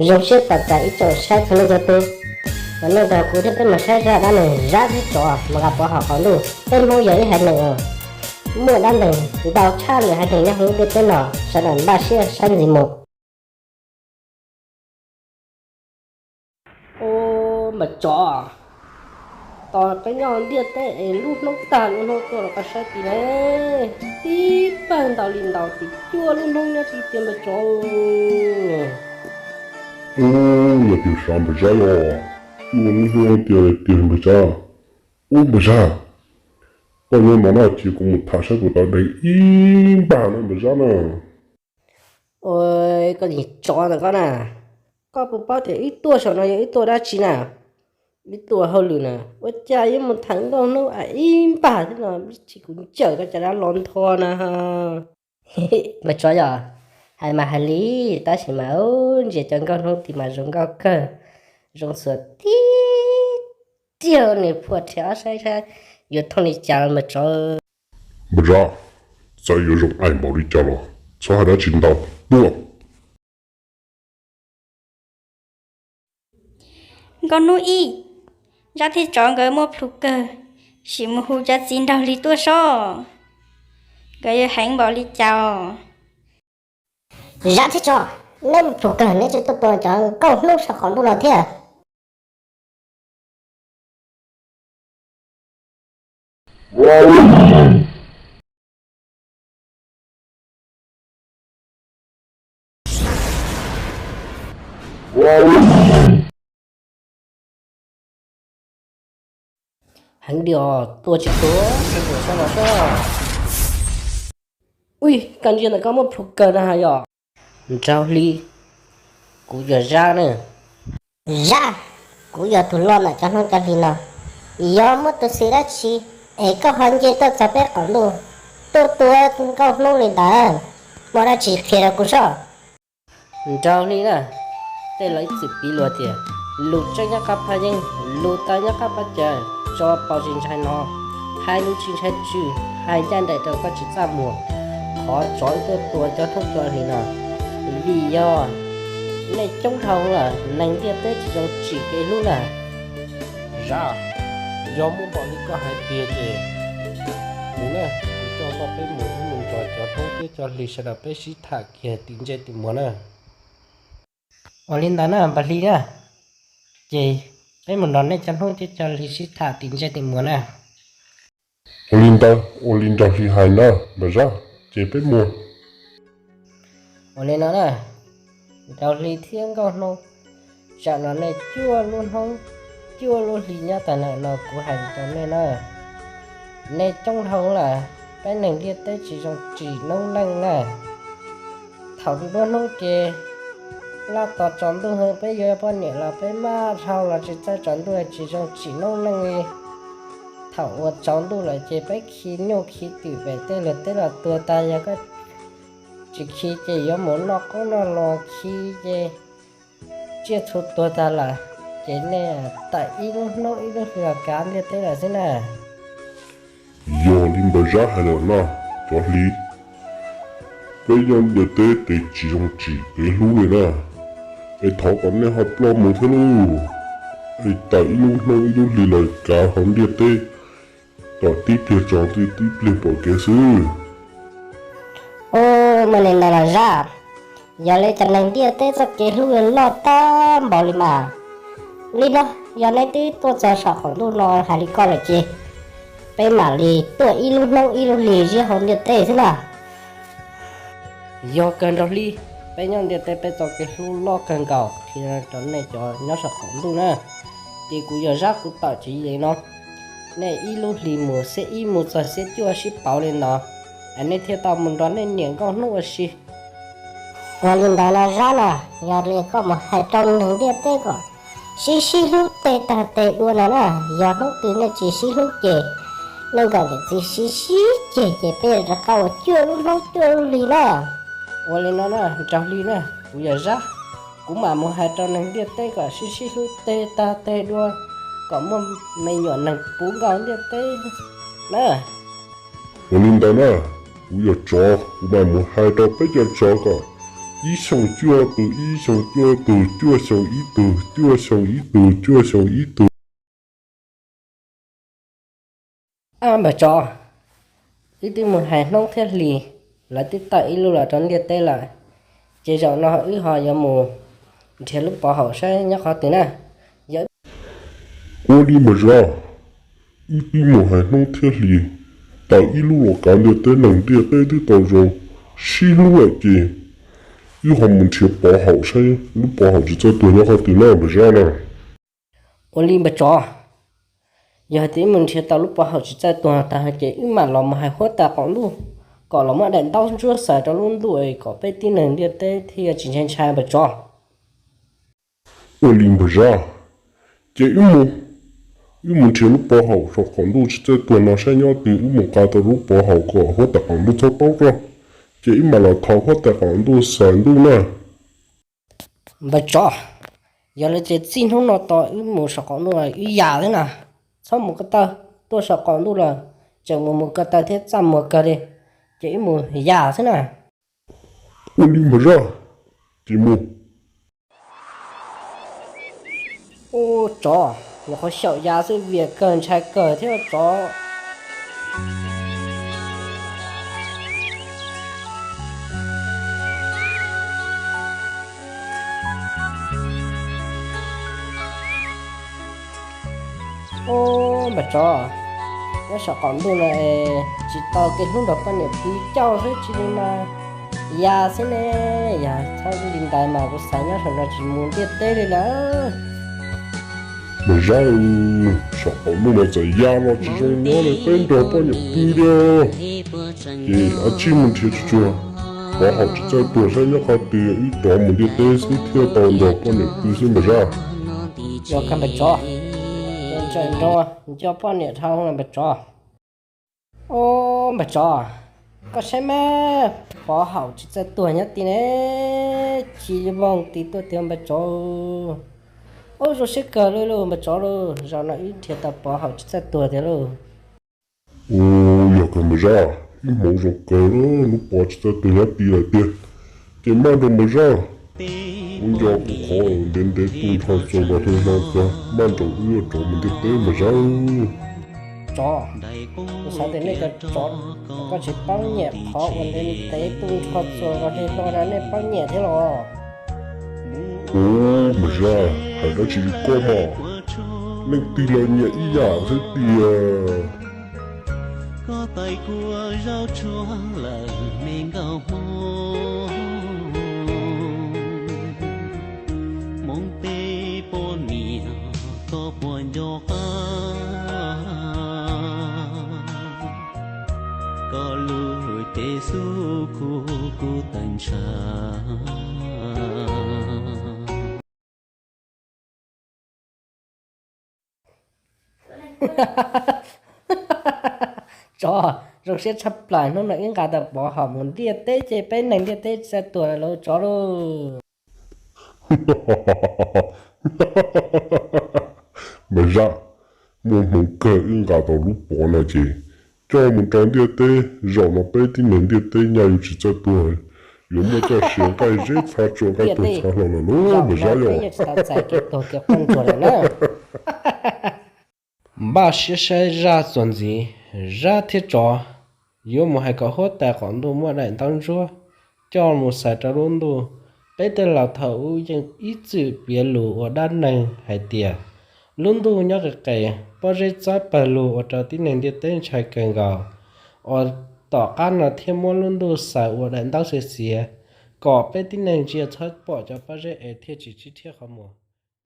Zoo siab tos txais ib tsoom saib txhua leej txhua tus, uas nej nrog kuv thiab peb mus saib zaj dab neeg Zab thiab Tsov mus nqa pov haum qaum ntuj. Peb Hmoob yog ib haiv neeg uas muaj dab neeg ntau tshaj lwm haiv neeg nyob hauv lub ntiaj teb no, sawv daws npaj siab saib ntxiv mus. Ua, Npawg Tsov, tos koj nyob ntiaj teb es lub hnub tag lub hnub tuaj los koj saib ti ne, tib pawg ntaus li ntaus tim cuaj lub hnub nyob ti tiag Npawg Tsov. Ub, yog tiag sav Npawg Zab os, cuaj lub hnub tiag tiag Npawg Zab. Ub Npawg Zab, koj nyob no no ces kuv mus tham saib puas tau dheev ib npag na Npawg Zab na. Ua, koj niag tsov ntawm koj na, koj puas paub tias wb tuaj saum no yog wb tuaj dab tsi na? Wb tuaj hauj lwm na, ua cas yuav mus tham nkauj hnub ib npag thiab no, ib txhis kuv ncaws koj cov dab los nthua na. Npawg Tsov yog, hais mas hais li, tab sis mas ntsia cov nkauj hnub tid mas zoo nkauj kawg, zoo xuav tib tiag, nws phuaj rhiav ob sab sab, yuav thooj li cas los Npawg Tsov. Npawg Zab, txawm yuav zoo aim npaum li cas los txhob hais dab tsi ntau, tuaj. Nkauj hnub ib, Zab thiab Tsov nkawd muaj plhus kawg, sim mus hu cov txiv nraug hli tuaj seb nkawd yuav heev npaum li cas os. Zab thiab Tsov, neb muaj plhus kawg neb tseem tuaj tua cov nkauj hnub saum qaum ntuj no thiab. Heev li os, tua tsis tuag, sawv daws sawv los seb. Ui, koj ntsia ntawm koj muaj plhus kawg na has yom. Nraug hli, kuv yog Zab na. Zab, kuv yog tus loj ntawm cov hnub cov hli no. Yog muaj tus xwm dab tsi es koj ho nce tuaj txog peb qaum ntuj tuaj tua nkauj hnub li ntawd, muaj dab tsi qhia rau kuv seb. Nraug hli na, tej laus ib txwm piv lus tias lus tseeb nyob qab phab yeeb, lus tawv nyob qab phab cawv, tso paus tsis ntshai no, hais lus tsis ntshai tswv, hais ncaj nraim rau koj tsis txaj muag. Qhov tsov wb tuaj tua cov hnub cov hli no vim yog nej coob dhau lawm, neeg ntiaj teb tsis zoo tsim kev hlub na. Zab, yog muaj npaum li koj hais tiag ces mus na, kuv coj koj peb mus, peb mus nrog cov hnub thiab cov hli sawv daws peb sib tham kiag tim ntsej tim muag na. Ua li ntawd na npawg hli na, ces peb mus nrog nej cov hnub thiab cov hli sib tham tim ntsej tim muag na. Ua li ntawd, ua li nraug hli hais na npawg Zab, ces peb mus. Ua li no na, nraug hli thiab nkauj hnub, tsam no nej cuaj lub hnub cuaj lub hli nyob tag lawm no kuv hais rau nej na, nej coob dhau lawm, peb neeg ntiaj teb tsis zoo tsim noob neej na. Thaum nruab hnub ces laj tos tsaus ntuj, peb yuav poj niam los peb maj dhau los tsis txawj tsaus ntuj, tsis zoo tsim noob neej li. Thaum uas tsaus ntuj lawm ces peb khi nyuj khi twm pem tej lawm, tej los tuag tag, yog koj tsis khi ces yuav mus noj qoob noj loo, khi ces tsiaj txhu tuag tag lawm, ces nej tawm ib lub hnub ib lub hli los kav ntiaj teb lawm xwb na. Yog li npawg Zab hais lawm na, cov hli, peb nyob ntiaj teb ces tsis zoo tsim kev hlub li na, es thov kom nej ho ploj mus thiab lauj, es tawm ib lub hnub ib lub hli los kav hauv ntiaj teb, kom tib pliag tsaus ntuj tib pliag pom kev xwb. Ua, muaj li ntawd los Zab, yog li cov neeg ntiaj teb txoj kev hlub loj tag npaum li mas, li no, yog neb twb tuaj txog saum qaum ntuj no hais li koj lawm ces peb mam li tuaj ib lub hnub ib lub hli ziab hauv ntiaj teb xwb na. Yog kawg nraug hli, peb nyob ntiaj teb peb txoj kev hlub loj kawg nkaus, qhia rau nej cov nyob saum qaum ntuj na. Ces kuv yog Zab kuv tawm tswv yim li no, nej ib lub hli mus xiab ib mus txog xiab cuaj sib pauv li no, es nej thiaj tau mus nrog nej niam nkauj hnub ua si. Yog li ntawd no Zab na, yog li koj mus hais rau neeg ntiaj teb kom sib sib hlub tej tag tes dua no na, yog hnub twg nej tsis sib hlub ces nej nkawm niam txiv sib sib ceg ces peb rov qab ua cuaj lub hnub cuaj lub hli na. Ua li no na nraug hli na, kuv yog Zab. Kuv mam mus hais rau neeg ntiaj teb kom sib sib hlub teg tag teg dua, kom muaj me nyuam neeg puv nkaus ntiaj teb na. Ua li ntawd na, kuv yog tsov, kuv mam mus hais rau peb cov tsov kom ib xyoos cuaj tus, ib xyoos cuaj tus, cuaj xyoos ib tug, cuaj xyoos ib tug, cuaj xyoos ib tug. Ab npawg tsov, wb twb mus hais hnub thiab hlis, lawv twb tawm ib lub los rau ntiaj teb lawm, ces zaum no wb ho yuav mus nrhiav lub pov haum saib nyob qhov twg na. Yog Ua li npawg Zab, wb twb mus hais hnub thiab hlis, tawm ib lub los kav ntiaj teb, neeg ntiaj teb twb tau zoo sib hlub lawm ces wb ho mus nrhiav pov haum saib lub pov haum tsis txawj tuag nyob qhov twg na npawg Zab na. Ua li npawg tsov, yog hais tias wb mus nrhiav tau lub pov haum tsis txawj tuag tag ces wb mam los mus hais huab tais qaum ntuj kom los muab daim ntaub ntsuab xaws rau lub ntuj kom peb tib neeg ntiaj teb thiaj tsis ntshai ntshai npawg tsov. Ua li npawg Zab, ces wb mus, wb mus nrhiav lub pov haum saum qaum ntuj tsis txawj tuag no saib nyob twg, wb mus nqa tau lub pov haum kom huab tais qaum ntuj txhob paub rau, ces wb mam los thov huab tais qaum ntuj xaws ntuj na. Npawg tsov, yog li ces txij hnub no tos wb mus saum qaum ntuj wb ya xwb na, txhob mus ko taw, tuaj saum qaum ntuj lawm tseem mus mus ko taw thiab txaj muag kawg li, ces wb mus ya xwb na. Ua li npawg Zab, ces mus. Ub, tsov, nyuam qhuav xyaum ya xwb vias kawg ntshai kawg thiab tsov. Ub, npawg tsov, nyob saum qaum ntuj no es tsis tau kev hlub nrog poj niam pw coj xwb cia li mas ya xwb ne. Yog txhob li ntawd mas kuv xav nyob saum no tsis mus ntiaj teb li lawm. Npawg Zab, saum qaum ntuj no txawm ya los tsis zoo nyob li, peb nrog poj niam pw li. Ces a tsij mus nrhiav tsuag tsuag pov haum tsis txawj tuag saib nyob qhov twg, wb rov mus ntiaj teb xwb thiaj tau nrog poj niam pw xwb npawg Zab. Yog kawg npawg tsov, ntsawm nrog nco poj niam dhau npawg tsov. Ub, npawg tsov, koj saib mas, pov haum tsis txawj tuag nyob tid ne, ci voog tid tuaj tiag npawg tsov. Ub, zoo siab kawg li lauj npawg tsov lauj, zaum no wb nrhiav tau pov haum tsis txawj tuag tiag lauj. Ub, yog kawg npawg Zab, wb hmoov zoo kawg, lub pov tsis txawj tuag nyob tid lawm tiag. Ces maj nroos npawg Zab, kuv nco kuv qhov ntev ntev tu nrho txuas nkaus hlo hlo txog, maj nroos wb yuav rov mus ntiaj teb npawg Zab. Tsov, kuv xav tias nej cov tsov, koj tsis paub nyiam qhov uas ntev ntev tu nrho txuas nkaus hlo hlo no nej paub nyiam thiab los? Ub, npawg Zab, hais dab tsi li koj mas, leej twg los nyiam ib yam xwb tiag. Koj tais kua zaub tsuag lawm me nkauj Hmoob, Hmoob teb poj niam koj puas nco qab? Koj lub cev xub kub kub tawm ntshav. Tsov, zoo siab tshaj plaws, hnub no wb nqa tau pov haum mus ntiaj teb ces peb neeg ntiaj teb txawj tuag lawm lauj tsov lauj. Npawg Zab, muaj hmoo kawg wb nqa tau lub pov no ces coj mus rau ntiaj teb, zaum no peb tib neeg ntiaj teb nyaj yuav tsis txawj tuag, yuav muaj coj sia nqaij zeb txha tsua nqaij tuag txha hlo lawm lauj npawg Zab yom. Npaj siab saib zaj txuas ntxiv, Zab thiab tsov yuav mus hais kom huab tais qaum ntuj muab daim ntaub ntsuab coj mus xaws rau lub ntuj. Peb tej laus thaum ub yeej ib txwm piav lus ua dab neeg hais tias lub ntuj nyob qis qes, pob zeb txawb pawg lug ua rau tib neeg ntiaj teb ntshai kawg nkaus. Uas tom qab no thiaj muab lub ntuj xaws ua daim ntaub xiav xiav, kom peb tib neeg ntsia txhob pom cov pob zeb es thiaj tsis sib rhiab qhov muag.